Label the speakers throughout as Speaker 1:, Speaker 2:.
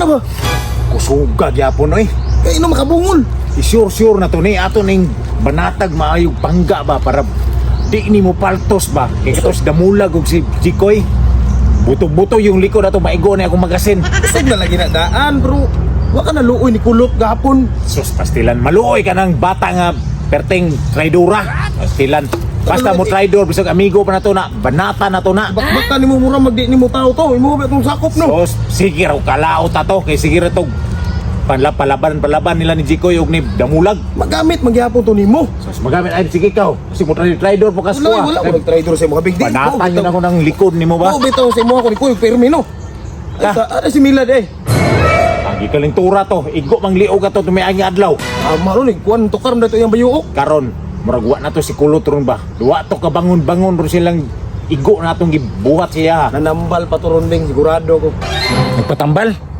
Speaker 1: na ba?
Speaker 2: Kusuga gyapon oy.
Speaker 1: Kay ino makabungol.
Speaker 2: I-sure-sure na to ni ato ning banatag maayog pangga ba para di ni mo paltos ba. Kay katos damulag og si Jikoy. Buto-buto yung likod ato maigo na akong magasin.
Speaker 1: Kusog na lagi na daan, bro. Wa ka na luoy ni Kulot gahapon.
Speaker 2: Sus, pastilan maluoy ka ng bata nga perting traidora. Pastilan. Basta mo traidor bisag amigo pa na to na, banata na to na.
Speaker 1: Bakbakta nimo mura magdi nimo tao to. Imo ba itong sakop no?
Speaker 2: Sus, sige raw kalaot ta to kay sige ra to palaban palaban nila ni Jikoy og ni Damulag.
Speaker 1: Magamit magyapon to nimo.
Speaker 2: Sus, magamit ay sige ikaw. Kasi mo traidor po kas
Speaker 1: Wala, wala ko nag-traidor sa imo kabig di.
Speaker 2: Banatan yun ako ng likod nimo ba?
Speaker 1: Oo, bitaw sa imo ako ni Kuy pirmi no. Ay, sa ano si Milad eh.
Speaker 2: Ang gikalintura to, igo mang liog ato tumiagi adlaw.
Speaker 1: Tama ron eh, kuan tukar na ito yung bayuok.
Speaker 2: Karon, murag wa na to si kulot ron ba? Duwa to kabangon-bangon ron silang igo na atong gibuhat siya.
Speaker 1: Nanambal pa to ron bing, sigurado ko.
Speaker 2: Nagpatambal?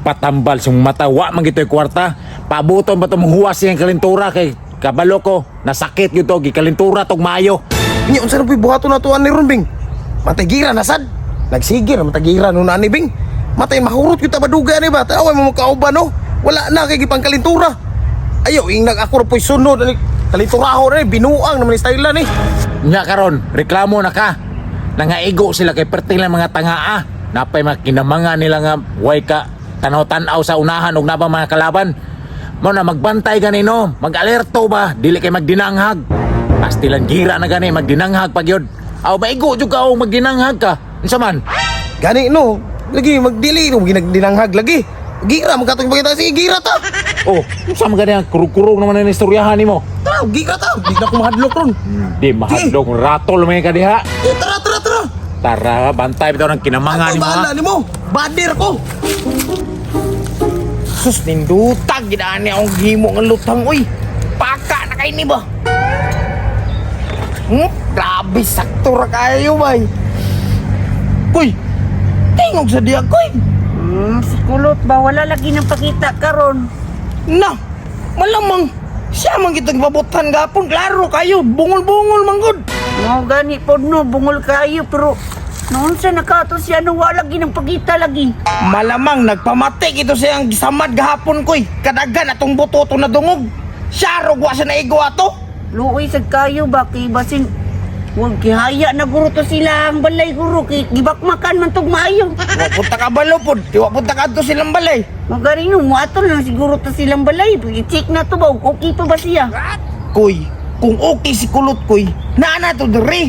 Speaker 2: Patambal sung mata wa man gitoy kwarta. Pabuton ba to huwas siyang kalintura kay kabalo ko nasakit gyud to gikalintura tog maayo.
Speaker 1: Nya unsa na po'y buhaton na to ani ron bing? Matay gira na sad. Nagsigir matay gira no ani bing. Matay mahurot gyud ta baduga ani ba? Taway mo makauban no. Wala na kay gipangkalintura. Ayo ing nag ako ra po'y sunod ani kalinturaho na ni binuang naman ni style ni.
Speaker 2: Nya karon, reklamo na ka. Nangaigo sila kay perting lang mga tangaa. Napay mga kinamanga nila nga way ka tanaw-tanaw sa unahan ug naba mga kalaban. Mo na magbantay ganino, mag-alerto ba, dili kay magdinanghag. Pastilan gira na gani magdinanghag pag yun. Aw maigo jud ka og magdinanghag ka. Unsa man?
Speaker 1: Gani no, lagi magdili no ginagdinanghag lagi. Gira man katong pagkita sige gira ta.
Speaker 2: Oh, unsa man gani ang kurog-kurog naman ang istoryahan nimo?
Speaker 1: Tara, gira ta. Di na ko mahadlok ron.
Speaker 2: Di mahadlok, ratol may ka diha.
Speaker 1: Eh, tara tara tara.
Speaker 2: Tara, bantay bitaw ng kinamanga
Speaker 1: Ako
Speaker 2: nimo. Ha?
Speaker 1: bahala nimo. Badir ko.
Speaker 3: Sus, nindutag, ginaan niya akong gihimo ng lutang, uy. Paka na kayo ni ba? Grabe, sakto ra kayo, bay. Kuy, tingog sa diya, kuy.
Speaker 4: Si Kulot ba wala lagi nang pakita karon.
Speaker 3: Na, malamang, siya man kitang babutan gapon. Klaro kayo, bungol-bungol manggod.
Speaker 4: Mo gani pod no bungol kayo pero noon sa nakato siya no wala lagi nang pakita lagi.
Speaker 3: Malamang, nagpamati ito siyang gisamad gahapon, kuy. Kadagan atong buto to na dungog. Siya rog wa siya naigo ato.
Speaker 4: Luoy sad kayo ba kay basin wag gihaya na guro to sila ang balay guro kay gibakmakan man tog maayo.
Speaker 3: Wa punta ka balo pod, di wa punta ka adto silang balay.
Speaker 4: Mo gani no moato lang siguro to silang balay. I-check na to ba ug okay pa ba siya?
Speaker 3: Kuy, kung okay si Kulot, kuy, naa na to diri.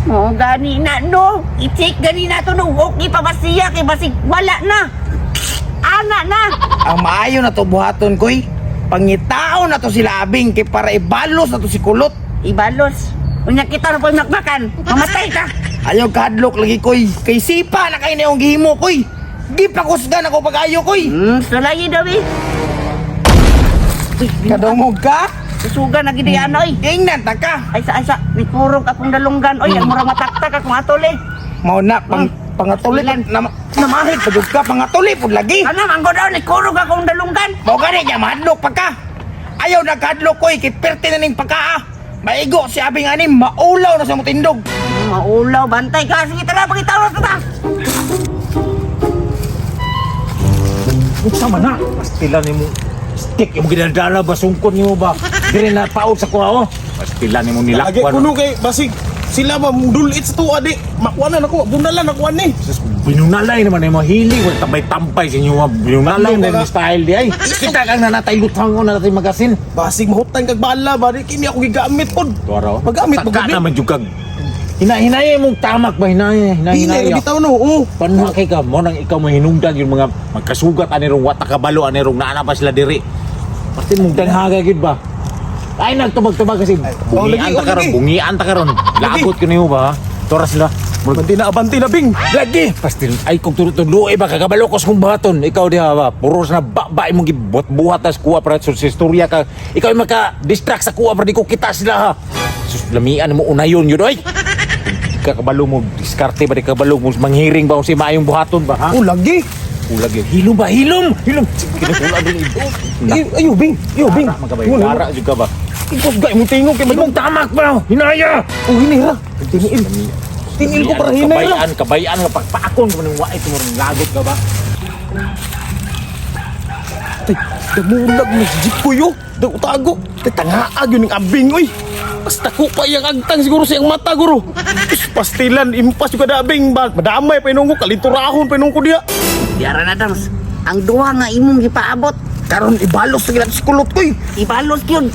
Speaker 4: Mo gani na no. I-check gani na to no okay pa ba siya kay basig wala na. Ana na.
Speaker 3: Ang maayo na to buhaton, kuy. Pangitao na to sila abing kay para ibalos na to si Kulot.
Speaker 4: Ibalos. Unya kita ra po'y makmakan. Mamatay ka.
Speaker 3: Ayaw kahadlok lagi, kuy. Kay sipa na kay niyong gihimo, kuy. Gipakusgan ako pag-ayo, kuy.
Speaker 4: Sulayi daw eh. Uy,
Speaker 3: Kadungog ka?
Speaker 4: Susuga na gid ano oy.
Speaker 3: Tingnan ta ka.
Speaker 4: Ay sa ay sa nikurog akong dalunggan oy, ang murang mataktak akong atol eh.
Speaker 3: Mao na pang pangatuli
Speaker 4: Ilan?
Speaker 3: na, namahid pa jud ka pangatuli pud lagi.
Speaker 4: Kana manggod daw nikurog akong dalunggan.
Speaker 3: Mao gani niya mahadlok pa ka. Ayaw na kahadlok, kuy, kay perti na ning pagkaa. Maigo si abing ani maulaw na sa mutindog.
Speaker 4: Maulaw bantay ka sige tara pakitaw ta.
Speaker 2: Unsa man na? Pastilan nimo stick imong ginadala ba sungkon nimo ba? Dire na paog sa kuha oh. Pastilan nimo
Speaker 1: Lagi
Speaker 2: nilakwan.
Speaker 1: kuno kay basig sila ba dulit sa tuwa di. Makuha na nako, bunalan nakuha ni.
Speaker 2: Sus, binunalay naman yung mga hilig. Huwag tambay-tambay sa inyo. Mga binunalay
Speaker 1: Ano
Speaker 2: na
Speaker 1: ka?
Speaker 2: yung style di ay. Kita kang nanatay lutang ko na natin magasin.
Speaker 1: Basig mahutan kag bala ba di kini ako gigamit pod.
Speaker 2: Tuwara oh.
Speaker 1: Magamit
Speaker 2: Taka
Speaker 1: ba gud?
Speaker 2: naman juga. Hinahinay mong tamak ba? Hinay,
Speaker 1: Hinay
Speaker 2: hinay,
Speaker 1: ra bitaw no. Oo.
Speaker 2: Panuha kay ka mo nang ikaw mahinungdan yung mga magkasugat ani rong wata kabalo ani rong naana pa sila diri. Pati mong danghaga gid ba? Ay nagtubag-tubag kasi
Speaker 1: Oh,
Speaker 2: bungian
Speaker 1: lagi,
Speaker 2: ta
Speaker 1: oh,
Speaker 2: karon,
Speaker 1: lagi.
Speaker 2: bungian ta karon. Lagot ko nimo ba? Ha? Tora sila.
Speaker 1: Banti na abanti na bing.
Speaker 2: Lagi! Pastil, ay kung tulo ba kakabalo ko sa kong baton. Ikaw diha ba? Puros na ba imong gibuhat-buhat tas kuha para sa istorya ka. Ikaw ay maka-distract sa kuha para di ko kita sila ha. Sus, lamian mo unayon yun oy. Di ka kabalo mo, diskarte ba di ka kabalo mo, manghiring ba o si maayong buhaton ba ha?
Speaker 1: Oh lagi.
Speaker 2: Ulag yun. Hilom ba? Hilom! Hilom! Kinakula din ito.
Speaker 1: Ay, ayo bing. Ayo bing.
Speaker 2: Magkabay. Gara juga ba?
Speaker 1: Ikusga imong tingog kay
Speaker 2: Imong tamak ba? Hinaya!
Speaker 1: Oh hinay ra. Tiniil. Tiniil ko para hinay ra.
Speaker 2: Kabayan, kabayan nga pagpaakon ko ng wait mo rin lagot ka ba?
Speaker 1: Tay, damulag na si Jeep ko yo. Utago. Tay, tangaag yun ang abing oy. Basta ko pa iyang agtang siguro sa iyang mata guro. Us, pastilan, impas yung kada abing. Ba, madamay pa inungko, kalinturahon pa inungko diya.
Speaker 4: Yara na Dams. Ang duha nga imong gipaabot.
Speaker 3: Karon ibalos na gid si kulot koy.
Speaker 4: Ibalos gyud.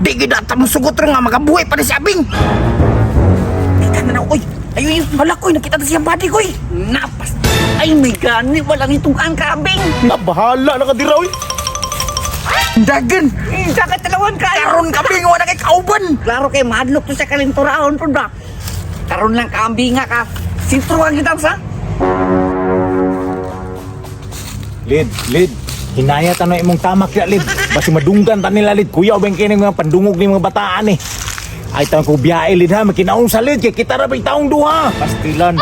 Speaker 3: Di gid ata mo sugot ron nga makabuhi pa ni si Abing. Kita na na oy. Ayo ayo, hala koy, nakita na siyang body koy.
Speaker 4: Napas. Ay may gani walang itong ang kabing.
Speaker 1: Na, bahala na ka dira oy.
Speaker 3: Dagan.
Speaker 4: Sa katalawan kayo.
Speaker 3: Karon kabing wala kay kauban.
Speaker 4: Klaro kay madlok to sa kalinturaon pud ba. Karon lang kaambinga ka. Sintro ang gitang sa.
Speaker 2: Lid, lid. Hinaya tanong imong tamak ya, lid. Basi madunggan ta nila, lid. Kuya, ubeng kini mga pandungog ni mga bataan eh. Ay, tawag ko biyahe, lid ha. Makinaon sa lid. Kay kita ra ba'y taong duha. Pastilan.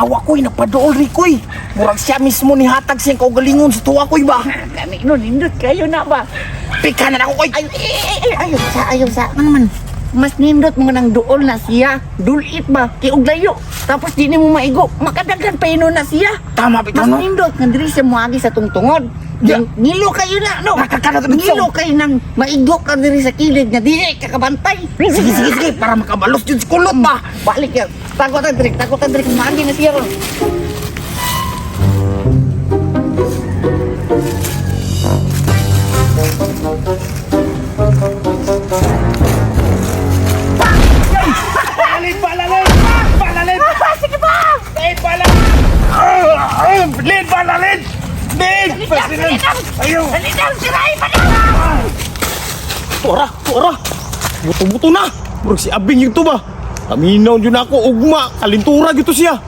Speaker 3: Awa koy, napadool ri koy. Murag siya mismo ni hatag siyang kaugalingon sa tuwa koy ba.
Speaker 4: Gani no nindot kayo na ba.
Speaker 3: Pika na ako koy.
Speaker 4: Ay, ay, ay, ay, ayaw sa, ayaw sa. Ano man? Mas nindot mo nang duol na siya. Dulit ba? Kay og layo. Tapos di nimo maigo. Makadaghan pa yun na siya.
Speaker 3: Tama bitaw
Speaker 4: Mas
Speaker 3: no.
Speaker 4: nindot nga diri siya moagi sa tungtungod.
Speaker 3: Ya.
Speaker 4: Ngilo kayo na no.
Speaker 3: Nakakana to bitso.
Speaker 4: Ngilo kayo nang maigo ka diri sa kilid nga dili ka kabantay.
Speaker 3: Sige sige sige para makabalos jud si kulot ba.
Speaker 4: Balik ya. Tago ta diri, tago ta diri moagi na siya ron.
Speaker 3: Palalid, palalid! Palalid!
Speaker 4: Sige ba?
Speaker 3: Eh, palalid! Lid, palalid! Lid!
Speaker 4: Dali lang!
Speaker 3: Ayaw!
Speaker 4: Dali lang! Siray pa na!
Speaker 1: Tuara, tuara. Buto-buto na. Murag si abing yung to ba. Paminaw yun ako, ugma. Kalintura gito siya.